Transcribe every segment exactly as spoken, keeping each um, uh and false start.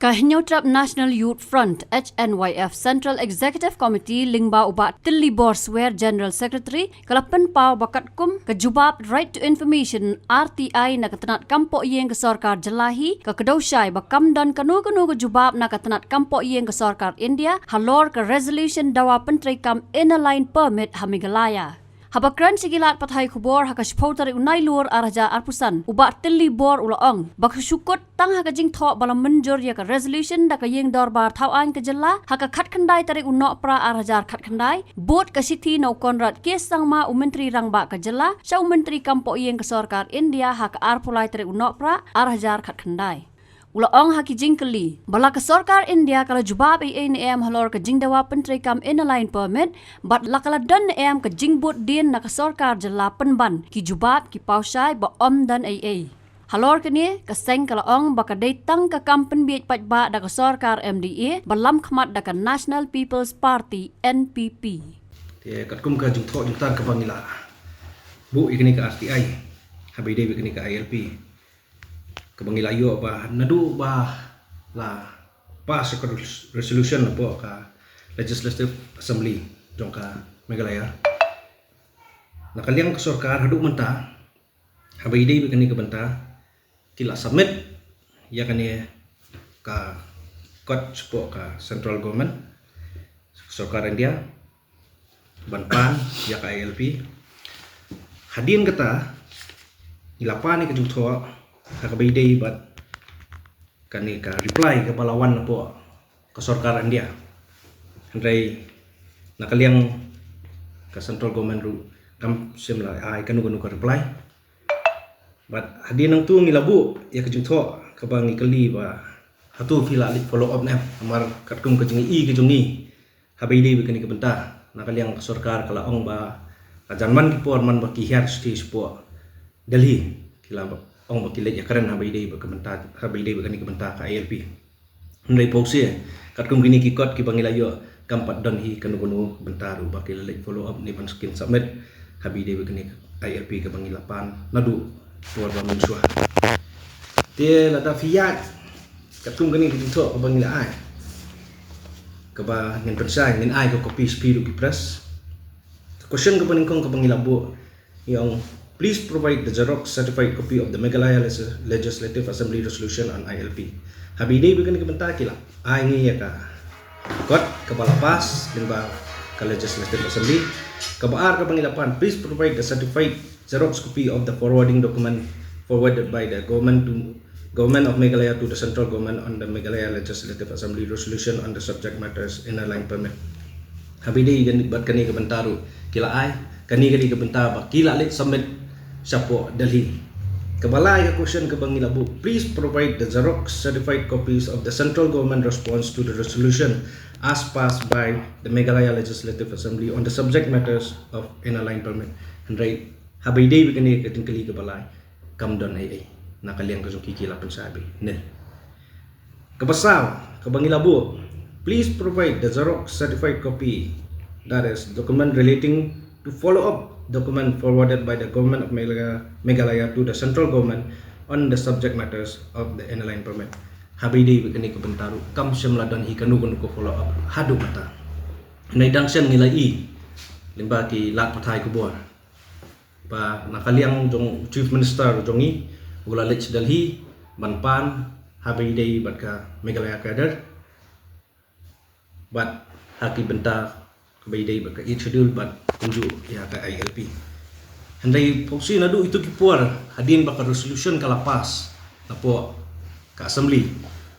Ka Hynñiewtrep National Youth Front, H N Y F, Central Executive Committee, lyngba u Bah Tillibor Swer, General Secretary, ka la pynpaw ba katkum ka jubab Right to Information, R T I, na ka tnat kam poh ïing ka sorkar jylla hi, ka kdew shai ba kam don kano kano ka jubab na ka tnat kam poh ïing ka sorkar India halor ka resolution dawa pyntreikam Inner Line Permit ha Meghalaya. Haba kren sha ki lad pathai khubor ha ka shiphew tarik u Nailur ar hajar arphew san, u Bah Tillibor u la ong ba ka shu kut tang ha ka jingthoh ba la mynjur ïa ka resolution da ka ïing dorbar thaw aiñ ka jylla ha ka khatkhyndai tarik u Nohprah ar hajar khatkhyndai, bud ka shithi na u Conrad K Sangma, u Myntri Rangbah ka jylla, sha u Myntri kam poh ïing ka sorkar India ha ka arphew lai tarik u Nohprah ar hajar khatkhyndai. U la ong ha ki jingkylli ba la ka sorkar India ka la jubab ei ei ne em halor ka jingdawa pyntreikam Inner Line Permit, bad la ka la don ne em ka jingbud dien na ka sorkar jylla pynban ki jubab ki paw shai ba ym don ei ei. Halor kane, ka seng ka la ong ba ka dei tang ka kam pynbiej paidbah da ka sorkar M D A ba lam khmat da ka National People's Party, N P P. Te katkum ka jingthoh jingtar kaba ngi la buh ïa kane ka R T I haba ïadei bad kane ka I L P, kaba ngi la ïoh ba naduh ba la pass ïa ka res-, resolution hapoh ka Legislative Assembly jong ka Meghalaya, na ka liang ka sorkar haduh mynta, haba ïadei bad kane ka bynta, ki la submit ïa kane ka kot shapoh ka central government, sorkar India, ban pan ïa ka I L P. Hadien kata, ngi la pan ïa ka jingthoh ha kaba ïadei bad kane ka reply kaba la wan napoh ka sorkar India. Hynrei na ka liang ka central government ruh kam shym la ai kano kano ka reply. Bad hadien nangta ngi la buh ïa ka jingthoh kaba ngi kylli ba hato phi la leit follow up ne em, namar katkum ka jingïohi ka jong ngi haba ïadei bad kane ka bynta, na ka liang ka sorkar ka la ong ba ka jan man ki por man ba ki hiar shuh shapoh Delhi, ki la ong ba ki leit ïakren haba ïadei bad ka bynta, haba ïadei bad kane ka bynta ka I L P. Hynrei pawshe, katkum kine ki kot kiba ngi la ïoh, kam pat don hi kano kano ka bynta ruh ba ki la leit follow up ne ban skin submit haba ïadei bad kane ka I L P kaba ngi la pan naduh por ba mynshuwa. Te lada phi ïaid katkum kane ka jingthoh kaba ngi la ai, kaba ngin pynshai, ngin ai ka copy sha phi ruh ki press. Ka question kaba nyngkong kaba ngi la buh, ïa ong, please provide the xerox certified copy of the Meghalaya Legis-, Legislative Assembly resolution on I L P. Haba ïadei bad kane ka bynta ki la ai ngi ïa ka kot kaba la pass lyngba ka Legislative Assembly. Kaba ar kaba ngi la pan, please provide the certified xerox copy of the forwarding document forwarded by the government to Government of Meghalaya to the central government on the Meghalaya Legislative Assembly resolution on the subject matters Inner Line Permit. Haba ïadei bad kane ka bynta ruh ki la ai, kane ka dei ka bynta ba ki la leit submit shapoh Delhi. Kaba lai ka question kaba ngi la buh, please provide the xerox certified copies of the central government response to the resolution as passed by the Meghalaya Legislative Assembly on the subject matters of Inner Line Permit. Hynrei haba ïadei bad kane ka jingkylli kaba lai, kam don ei ei na ka liang ka jong ki, ki la pynshai beit. Nil. Kaba saw kaba ngi la buh, please provide the xerox certified copy, that is document relating to follow up document forwarded by the Government of Meghalaya, Meghalaya to the central government on the subject matters of the Inner Line Permit. Haba ïadei bad kane ka bynta ruh kam shym la don hi kano kano ka follow up haduh mynta. Nai dang shen ngi la i lyngba ki lad pathai khubor ba na ka liang jong Chief Minister jong ngi u la leit sha Delhi ban pan haba ïadei bad ka Meghalaya Cadre bad ha ki bynta kaba ïadei bad ka Eighth Schedule bad kumjuh ïa ka I L P. Hynrei pawshe naduh ito ki por hadien ba ka resolution ka la pass napoh ka Assembly,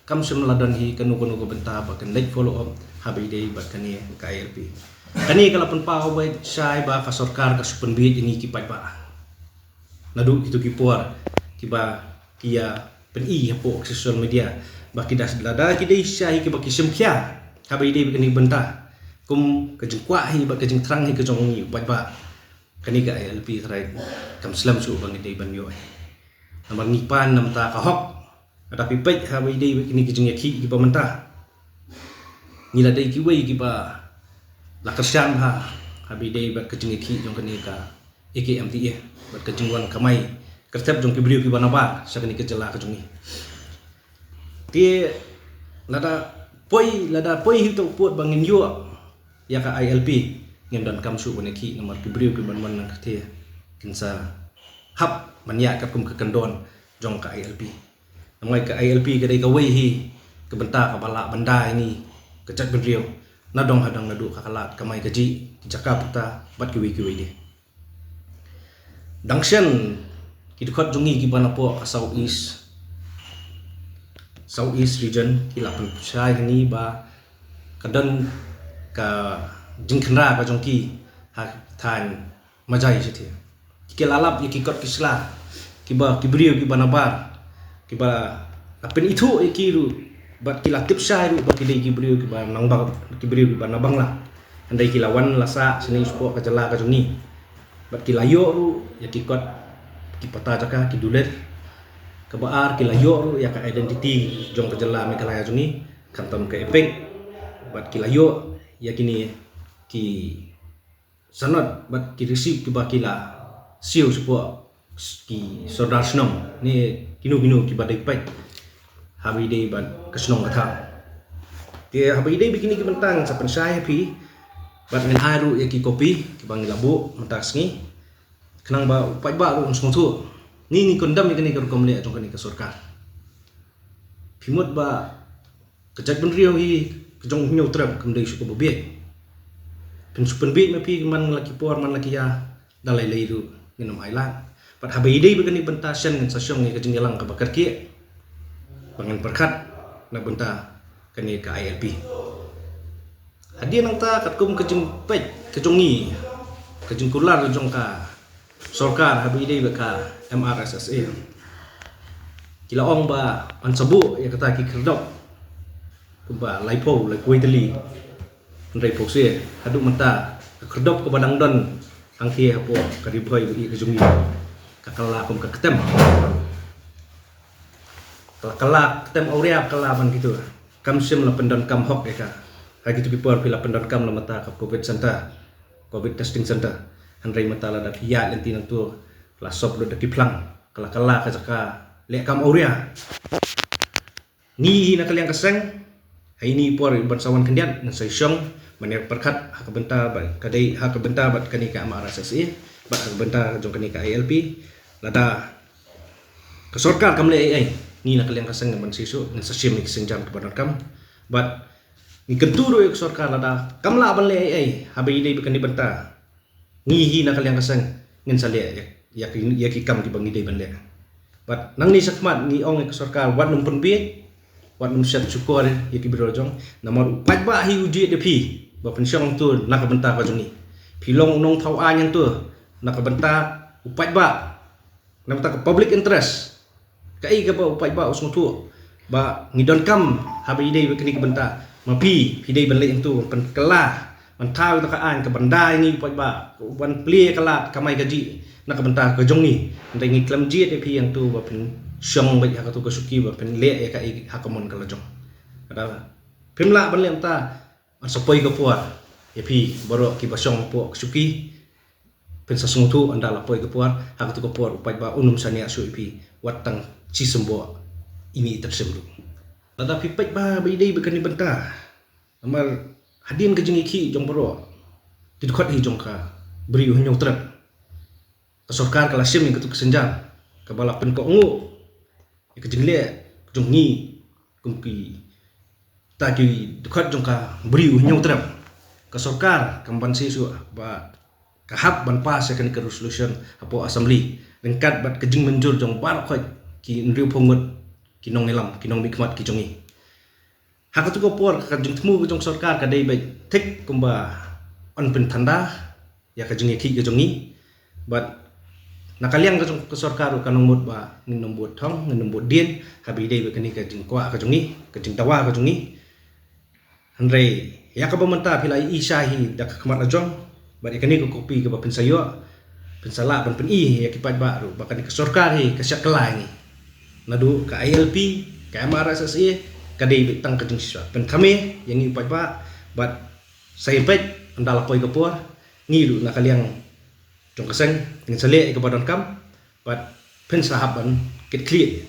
kam shym la don hi kano kano ka bynta ba kan leit follow up haba ïadei bad kane ka I L P. Kane ka la pynpaw beit shai ba ka sorkar ka shu pynbiej ïa ngi ki paidbah. Naduh kito ki por kiba ki ïa pyni hapoh social media ba ki da, lada ki dei shisha hi kiba ki shim khia haba ïadei bad kane ka bynta, kum ka jingkwah hi bad ka jingthrang hi ka jong ngi u paidbah, kane ka I L P tharai kam slem shuh ba ngi dei ban ïoh hi. Namar ngi pan na bynta ka hok. Lada phi peit haba ïadei bad kine ki jingïakhih kiba mynta, ngi la dei kiwei kiba la kyrshan bha haba ïadei bad ka jingïakhih jong kane ka A K M T A bad ka jingwan kamai kyrthep jong ki briew kiba nabar sha kane ka jylla ka jong ngi. Te Lada poi, lada poi hi u pud ba ngin ïoh ïa ka I L P, ngin donkam shuh ban ïakhih, namar ki briew ki ban wan na ka thie kin sa hap ban ïaid katkum ka kyndon jong ka I L P. Namar ka I L P ka dei kawei hi ka bynta kaba lah ban da ïa ngi ka jaitbynriew nadong hadong, naduh ka khlad, kamai kajih, jaka pata bad kiwei kiwei de. Dang shen ki dkhot jong ngi kiba napoh ka South East, South East region ki la pynshai ha ngi ba ka don ka jingkhynra ka jong ki ha thaiñ Majai shatei. Ki la lap ïa ki kot ki sla kiba ki briew kiba nabar, kiba la pynithuh ïa ki ruh bad ki la tip shai ruh ba ki dei ki briew kiba nang ba, ki briew kiba na Bangla. Hynrei ki la wan la sah shane shapoh ka jylla ka jong ngi. Bad ki la ïoh ruh ïa ki kot ki pata jaka, ki dulir. Kaba ar, ki la ïoh ruh ïa ka identity jong ka jylla Meghalaya jong ngi, khamtam ka EPIC. Bad ki la ïoh ïa kine ki sanad bad ki receipt kiba ki la siew shapoh ki sordar shnong ne kino kino kiba dei peit haba ïadei bad ka shnong ka thaw. Te haba ïadei bad kine ki bynta ngan sa pynshai ha phi bad ngan ai ruh ïa ki kopi kiba ngi la buh mynta ka sngi, khnang ba u paidbah ruh un sngewthuh. Ngi, ngi condemn ïa kane ka rukom leh jong kane ka sorkar. Phi mut ba ka jaitbynriew hi ka jong u Hynñiewtrep kam dei shuh kaba bieit. Phin shu pynbieit ma phi man la ki por man la ki ïa, da lei lei ruh ngin ym ailad. Bad haba ïadei bad kane ka bynta shen ngan sa shong ïa ka jingïalang kaba kyrkieh ba ngan pyrkhat na bynta kane ka I L P. Hadien nangta katkum ka jingpeit ka jong ngi, ka jingkular jong ka sorkar haba ïadei bad ka M R S S A, ki la ong ba yn sa buh ïa kata ki khyrdop kumba laiphew, laiphew tylli. Hynrei phi sngewthuh haduh mynta ka khyrdop kaba dang don hangtei hapoh ka Ri Bhoi ba ïeit ka jong ngi ka kylla kum ka ktem. Ka kylla ktem awria, kylla ban kito. Kam shym la pyndonkam hok ïa ka. Ha kito ki por phi la pyndonkam na bynta ka covid center, covid testing center. Hynrei mynta lada phi ïaid lynti nangto la sop lut da ki phlang. Ka la kylla ka jaka leh kam awria. Ngi hi na ka liang ka seng, ha ine i por ban sa wan khyndiat ngan sa ïashong ban ïa pyrkhat ha ka bynta bad ka dei, ha ka bynta bad kane ka M R S S A bad ha ka bynta jong kane ka I L P. Lada ka sorkar kam leh ei ei, ngi na ka liang ka seng ngan sa ïashong, ngan sa shim ïa ki sienjam kiba donkam. Bad ngi kyntu ruh ïa ka sorkar, lada kam lah ban leh ei ei haba ïadei bad kane ka bynta, ngi hi na ka liang ka seng ngin sa leh ïa, ïa ki, ïa ki kam kiba ngi dei ban leh. Bad nangne shakhmat ngi ong ïa ka sorkar wat nym pynbieit, wat nym shet shukor ïa ki briew la jong. Namar u paidbah hi u jied ïa phi ba phin shong hangto na ka bynta ka jong ngi. Phi long u nongthaw aiñ hangto na ka bynta u paidbah, na bynta ka public interest. Kaei kaba u paidbah u sngewthuh ba ngi donkam haba ïadei bad kane ka bynta, ma phi, phi dei ban leit hangto ban pynkylla, ban thaw ïa ka aiñ kaba da ïa ngi u paidbah, ban plie ïa ka lad kamai kajih na ka bynta ka jong ngi. Hynrei ngi khlem jied ïa phi hangto ba phin shong beit ha kato ka shuki ba phin leh ïa kaei ha ka mon ka la jong. Lada phim lah ban leh mynta, yn sa poi ka por ïa phi baroh kiba shong hapoh ka shuki. Phin sa sngewthuh ynda la poi ka por, ha kato ka por u paidbah un ym shaniah shuh ïa phi wat tang shi symboh ine i tyrsim ruh. Lada phi peit ba, ba ïadei bad kane ka bynta, namar hadien ka jingïakhih jong baroh ki dkhot hi jong ka briew u Hynñiewtrep, ka sorkar ka la shim ïa kato ka sienjam kaba la pynkohnguh ïa ka jingleh jong ngi kum kita ki dkhot jong ka briew u Hynñiewtrep. Ka sorkar kam banse shuh ba ka hap ban pass ïa kane ka resolution hapoh Assembly ryngkat bad ka jingmynjur jong baroh khoit ki hynriewphew ngut ki nongïalam, ki nongmihkhmat ki jong ngi. Ha kato ka por ka jingthmu ka jong ka sorkar ka dei beit thik kumba yn pynthanda ïa ka jingïakhih ka jong ngi. Bad na ka liang ka jong ka sorkar ruh kan ong mut ba ngin ym bud thong, ngin ym bud dien haba ïadei bad kane ka jingkwah ka jong ngi, ka jingdawa ka jong ngi. Hynrei ïa kaba mynta phi la ïohi shai hi da ka khmat la jong, bad ïa kane ka kopi kaba phin sa ïoh, phin sa lah ban pyni ïa ki paidbah ruh ba kane ka sorkar hi ka shah kylla ïa ngi. Naduh ka I L P, ka M R S S A, ka dei beit tang ka jingshah pynthame ïa ngi u paidbah. Bad sa ïa peit ynda la poi ka por, ngi ruh na ka liang jong ka seng ngin sa leh ïa kaba donkam bad phin sa hap ban kitkhlieh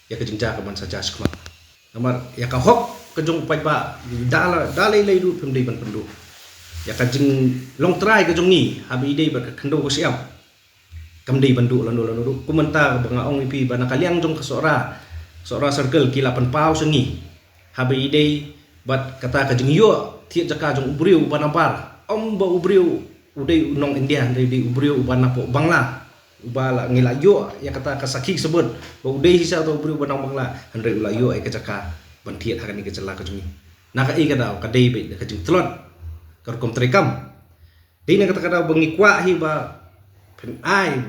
ïa ka jingjia kaban sa jia shakhmat. Namar ïa ka hok ka jong u paidbah, da la, da lei lei ruh phim dei ban pynduh. Ïa ka jinglong trai ka jong ngi, haba i dei bad ka khyndew ka shyiap, kam dei ban duh lano lano ruh. Kum mynta ba nga ong ïa phi ba na ka liang jong ka Sohra, Sohra Circle ki la pynpaw sha ngi, haba i dei bad kata ka jingïoh thied jaka jong u briew uba nabar, ym ba u briew u dei u nong India, hynrei u dei u briew uba napoh Bangla, uba la, ngi la ïoh ïa kata ka sakhi sabut ba u dei shisha uta u briew uba nong Bangla, hynrei u la ïoh ïa ka jaka ban thied ha kane ka jylla ka jong ngi. Na kaei ka daw? Ka dei beit da ka jingtlot ka rukom treikam. Dei na kata ka daw ba ngi kwah hi ba phin ai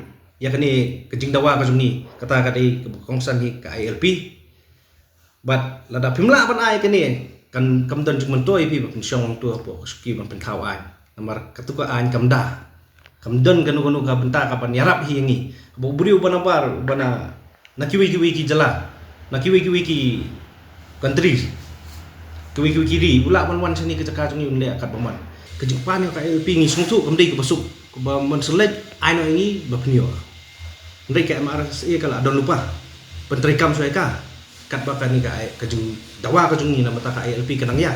ïa kane ka jingdawa ka jong ngi, kata ka dei kaba kongsan hi ka I L P. Bad lada phim lah ban ai kane, kan, kam don jingmyntoi ïa phi ba phin shong hangto hapoh ka shuki ban pynthaw aiñ. Namar katu ka aiñ kam da, kam don kano kano ka bynta kaban ïarap hi ïa ngi. Kaba u briew uba nabar, uba na, na kiwei kiwei ki jylla, na kiwei kiwei ki country, kiwei kiwei ki ri, u lah ban wan shane ka jaka jong ngi un leh katba mon. Ka jingpan ïa ka I L P ngi sngewthuh kam dei kaba suk, kaba mon shu leit ai noh ïa ngi ba phin ïoh. Hynrei ka M R S S A ka la don lypa ban treikam shuwa ïa ka. Katba kane ka, ka jingdawa ka jong ngi na bynta ka I L P ka nang ïa,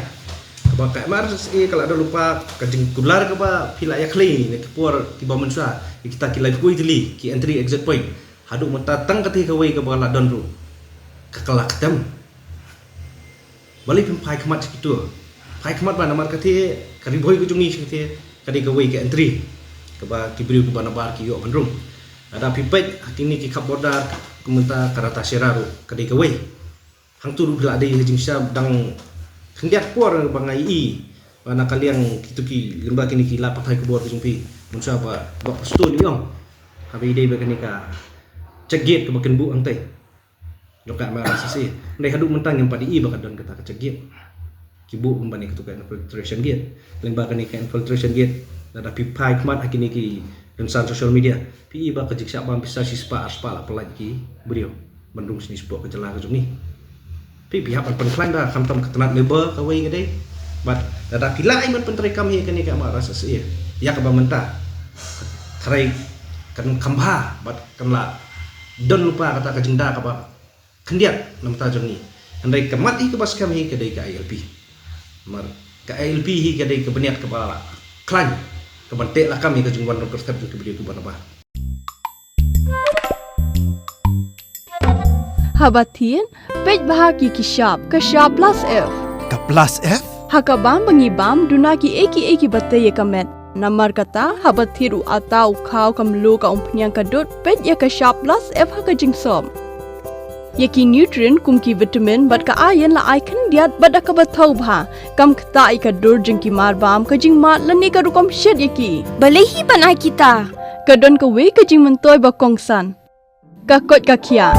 kaba ka M R S S A ka la don lypa, ka jingkular kaba phi la ïakhlei na ki por kiba mynshuwa, ïa kita ki laiphew tylli ki entry exit point. Haduh mynta tang katei kawei kaba la don ruh, ka, ka la ktem. Balei phim phai khmat sha kito? Phai khmat ba, namar katei ka Ri Bhoi ka jong ngi sha katei ka dei kawei ka entry kaba ki briew kiba nabar ki ïoh ban rung. Lada phi peit ha kine ki khap border, kumta ka Ratacherra ruh ka dei kawei. Hangtu ruh phi la dei ha jingshisha, dang khyndiat por ba nga ïohi ba na ka liang kito ki, lyngba kine ki lad pathai khubor ki jong phi, mynshuwa ba Bah Pastor i ong, haba i dei ba kane ka check gate kaba kin buh hangtei jong ka M R S S A. Hynrei haduh mynta ngim pat ïohi ba ka don kata ka check gate. Ki buh kumba ne katu ka infiltration gate. Lyngba kane ka infiltration gate, lada phi phai khmat ha kine ki rynsan social media, phi ïohi ba ka jingshah bam pisa shispah arspah la pyllait ki briew ban rung shane shapoh ka jylla ka jong ngi. Phi, phi hap ban pynkhlaiñ ba khamtam ka tnat labour kawei ka dei. Bad lada phi lah ban pyntreikam hi kane ka M R S S A, ïa kaba mynta, tharai kan kham bha bad kan la don lypa kata ka jingda kaba khyndiat na bynta jong ngi. Hynrei ka mat hi kaba skhem hi ka dei ka I L P. Namar ka I L P hi ka dei ka bniat kaba la khlaiñ kaban teh lakam ïa ka jingwan rung kyrtep jong ki briew kiba nabar. Haba thied, peit bha ki, ki shap, ka shap plus F. Ka plus F? Ha ka bam ba ngi bam, duna kiei kiei kiba tei ïa ka met. Namar kata, haba thied u atta, u khaw, ka mluh, ka umphniang, ka dud, peit ïa ka shap plus F ha ka jingsop. Ïa ki nutrient kum ki vitamin bad ka iron la ai khyndiat bad da kaba thaw bha. Kam ktah ïa ka dur jong ki marbam, ka jingmad lane ka rukom shet ïa ki. Balei hi ban ai kita? Ka don kawei ka jingmyntoi ba kongsan. Ka koit ka khiah.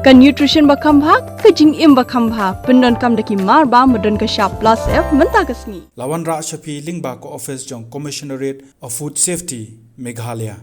Ka nutrition ba kham bha, ka jingim ba kham bha. Pyndonkam da ki marbam ba don ka shap plus F mynta ka sngi. La wanrah sha phi lyngba ka office jong Commissionerate of Food Safety, Meghalaya.